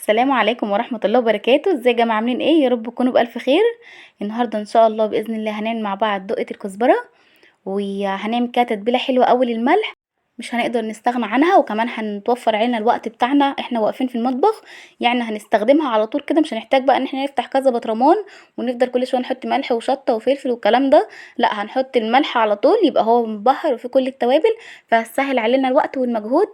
السلام عليكم ورحمة الله وبركاته. ازاي يا جماعة، عاملين ايه؟ يا رب تكونوا بألف خير. النهاردة ان شاء الله بإذن الله هنعمل مع بعض دقة الكزبرة، وهنعمل كده تتبيلة حلوة قوي للملح مش هنقدر نستغنى عنها، وكمان هنتوفر علينا الوقت بتاعنا احنا واقفين في المطبخ، يعني هنستخدمها على طول كده، مش هنحتاج بقى ان احنا نفتح كذا بطرمان ونفضل كل شوية نحط ملح وشطه وفلفل والكلام ده، لا هنحط الملح على طول يبقى هو مبهر وفيه كل التوابل، فهتسهل علينا الوقت والمجهود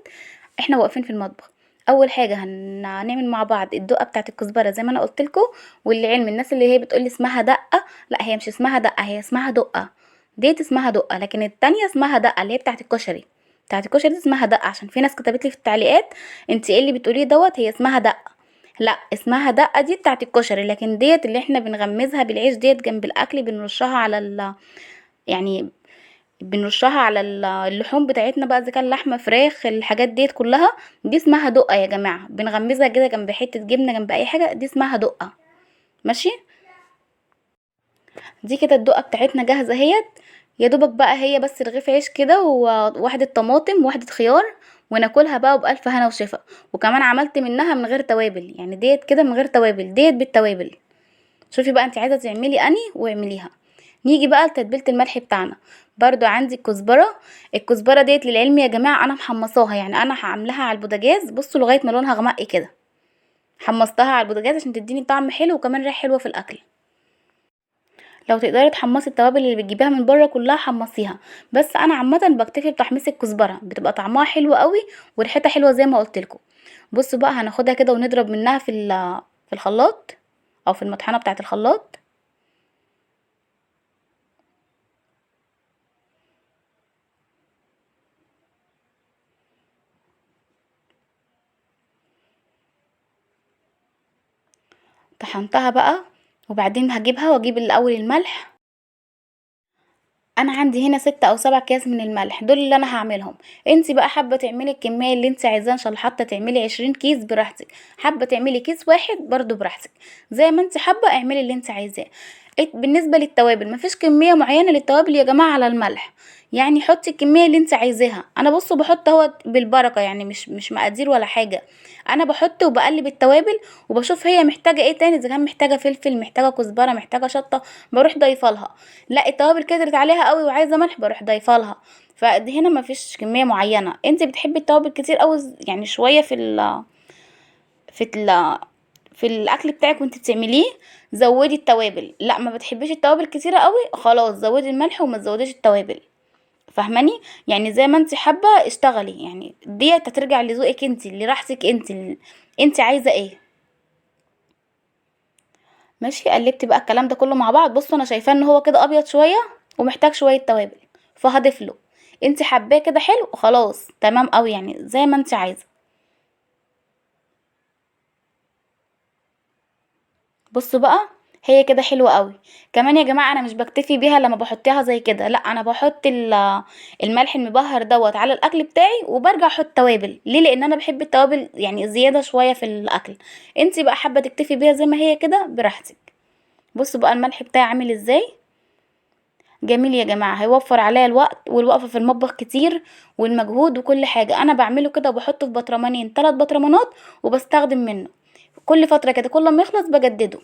احنا واقفين في المطبخ. اول حاجة هنعمل مع بعض الدقة بتاعه الكزبره زي ما انا قلت لكم، والعلم الناس اللي هي بتقول لي اسمها دقه، لا هي مش اسمها دقه، هي اسمها دقه، ديت اسمها دقه، لكن التانية اسمها دقه اللي هي بتاعه الكشري. بتاعه الكشري دي اسمها دقه، عشان في ناس كتبت لي في التعليقات انت ايه اللي بتقوليه دوت، هي اسمها دقه، لا اسمها دقه دي بتاعه الكشري، لكن ديت اللي احنا بنغمزها بالعيش ديت جنب الاكل، بنرشها على ال يعني بنرشها على اللحوم بتاعتنا بقى، اذا كان لحمه فراخ الحاجات ديت كلها، دي اسمها دقه يا جماعة، بنغمزها كده جنب حتة جبنه جنب اي حاجة، دي اسمها دقه. ماشي، دي كده الدقة بتاعتنا جاهزة اهيت، يا دوبك بقى هي بس رغيف عيش كده وواحدة طماطم وواحدة خيار وناكلها بقى وبألف هنا وشفا. وكمان عملت منها من غير توابل، يعني ديت كده من غير توابل، ديت بالتوابل. شوفي بقى انت عايزه تعملي اني واعمليها. نيجي بقى لتتبيله الملح بتاعنا. برضو عندي الكزبره، الكزبره ديت للعلم يا جماعة انا محمصاها، يعني انا هعملها على البوتاجاز، بصوا لغاية ما لونها غمق كده، حمصتها على البوتاجاز عشان تديني طعم حلو وكمان ريحه حلوة في الاكل. لو تقدري تحمصي التوابل اللي بتجيبيها من بره كلها حمصيها، بس انا عامة بكتفي بتحميص الكزبره، بتبقى طعمها حلو قوي وريحتها حلوة زي ما قلت لكم. بصوا بقى هناخدها كده ونضرب منها في الخلاط او في المطحنه بتاعه الخلاط. طحنتها بقى، وبعدين هجيبها واجيب الاول الملح. انا عندي هنا 6 او 7 اكياس من الملح، دول اللي انا هعملهم. انت بقى حابة تعملي الكمية اللي انت عايزاها، ان شاء الله حتى تعملي 20 كيس براحتك، حابة تعملي كيس واحد برضو براحتك، زي ما انت حابة اعملي اللي انت عايزاه. بالنسبة للتوابل مفيش كمية معينة للتوابل يا جماعة على الملح، يعني حطي الكمية اللي انت عايزاها. انا بصوا بحط اهوت بالبركة، يعني مش مقادير ولا حاجة، انا بحط وبقلب التوابل وبشوف هي محتاجه ايه تاني، اذا كان محتاجه فلفل، محتاجه كزبره، محتاجه شطه، بروح ضايفه لها. لا التوابل كترت عليها قوي وعايزه ملح، بروح ضايفه لها. فدي هنا مفيش كمية معينة، انت بتحبي التوابل كتير او يعني شوية في الاكل بتاعك وانت بتعمليه زودي التوابل. لا ما بتحبيش التوابل كتيرة قوي، خلاص زودي الملح وما تزوديش التوابل، فاهماني؟ يعني زي ما انت حابة اشتغلي، يعني ديت هترجع لذوقك انت، لراحتك انت، انت عايزه ايه. ماشي، قلبت بقى الكلام ده كله مع بعض. بصوا انا شايفاه ان هو كده ابيض شوية ومحتاج شوية توابل، فهضيف له. انت حباه كده حلو، خلاص تمام قوي، يعني زي ما انت عايزه. بصوا بقى هي كده حلوة قوي. كمان يا جماعة انا مش بكتفي بيها لما بحطها زي كده، لا انا بحط الملح المبهر دوت على الاكل بتاعي وبرجع احط توابل. ليه؟ لان انا بحب التوابل يعني زيادة شوية في الاكل. انت بقى حابة تكتفي بيها زي ما هي كده براحتك. بصوا بقى الملح بتاعي عامل ازاي، جميل يا جماعة، هيوفر عليا الوقت والوقفه في المطبخ كتير والمجهود وكل حاجة. انا بعمله كده وبحطه في بطرمانين، 3 بطرمانات، وبستخدم منه كل فترة كده، كل ما يخلص بجدده.